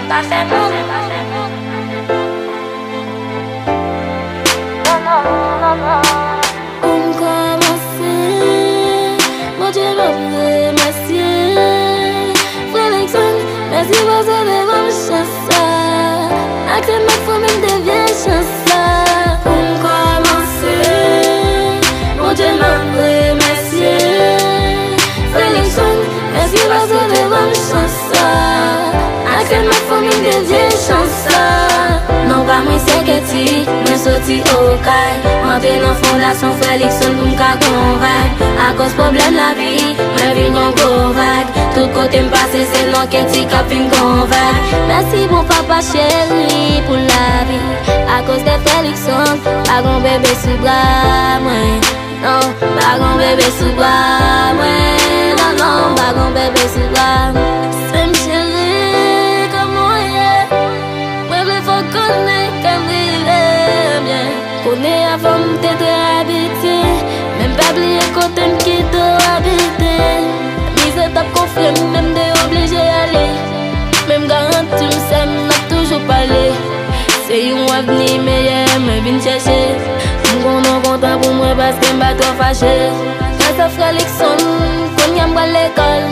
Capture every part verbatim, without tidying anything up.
Pa fè moun. Non, non, non, non. Pou m kòmanse, Bondye m ap remèsye. Frè Luckson, mèsi paske w te ban m chans sa. Ak se mèt fanmi m te vye chans sa. Pou m kòmanse, Bondye m ap remèsye. Frè Luckson, mèsi paske w te ban m chans sa. Ak se mèt fanmi m te vye chans sa. Non pa mwen se Keti, mwen soti Okay. Mwen antre nan fondasyon Frè Luckson pou m ka gon vag. Akòz pwoblèm lavi, mwen vin gon gwo vag. Tout kote m pase, se non Keti k ap vin gon vag. Mèsi bon papa cheri pou lavi. Akòz de Frè Luckson, pa gon bebe sou bra mwen. Non, pa gon bebe sou bra mwen. Non, non, pa gon bebe sou bra mwen. Sè m cheri, kòman w ye? Mwen vle fè w konnen ke m rive byen. Kounye a fò m te trè abitye, men m pa bliye kote m kite w abite. Mizè t ap konfye m, men m te oblije ale. Men m garanti w, sè m, n ap toujou pale. Se yon avni meyè mwen vin chèche. M gon non kontan pou mwen paske m pa twò fache. Gras a Frè Luckson, kounye a m pral lekòl.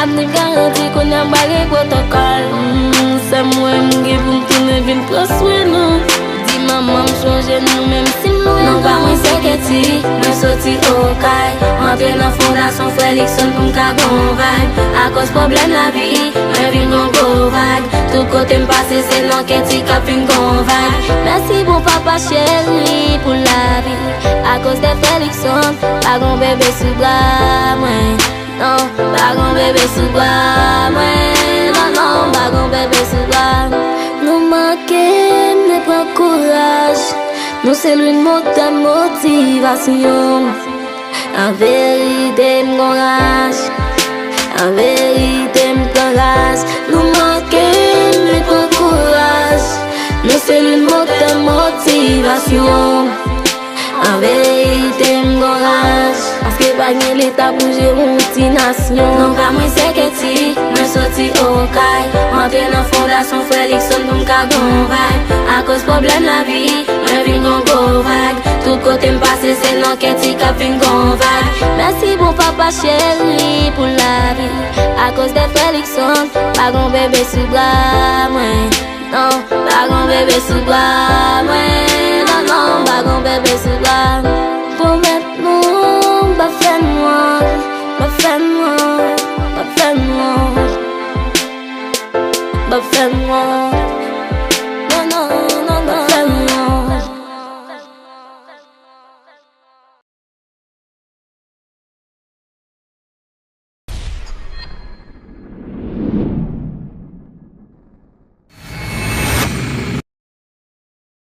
Avni m garanti, kounye a m pral gen pwotokòl. Mm, sè m, wè m gen pou m tounen vin pran swen nou. Di manman m chonje nou menm si m lwen nou. Non pa mwen se Keti, mwen soti Okay. Mwen antre nan fondasyon Frè Luckson pou m ka gon vag. Akòz pwoblèm lavi, mwen vin gon gwo vag. Tout kote m pase, se non Keti k ap vin gon vag. Mèsi bon papa cheri pou lavi. Akòz de Frè Luckson, pa gon bebe sou bra mwen. Non, pa gon bebe sou bra mwen. Non, non, pa gon bebe sou bra mwen. Nou manke m, men pran kouraj. Nou se lwil motè motivasyon. An verite, m gon raj. An verite, m pran raj. Nou manke m, men pran kouraj. Nou se lwil motè motivasyon. An verite, m gon raj. Paske pa gen leta pou jere yon ti nasyon. Non pa mwen se Keti, mwen soti Okay. Mwen antre nan fondasyon Frè Luckson pou m ka gon vag. Akòz pwoblèm lavi, mwen vin gon gwo vag. Tout kote m pase, se non Keti k ap vin gon vag. Mèsi bon papa cheri pou lavi. Akòz de Frè Luckson, pa gon bebe sou bra mwen. Non, pa gon bebe sou bra mwen. Non, non, pa gon bebe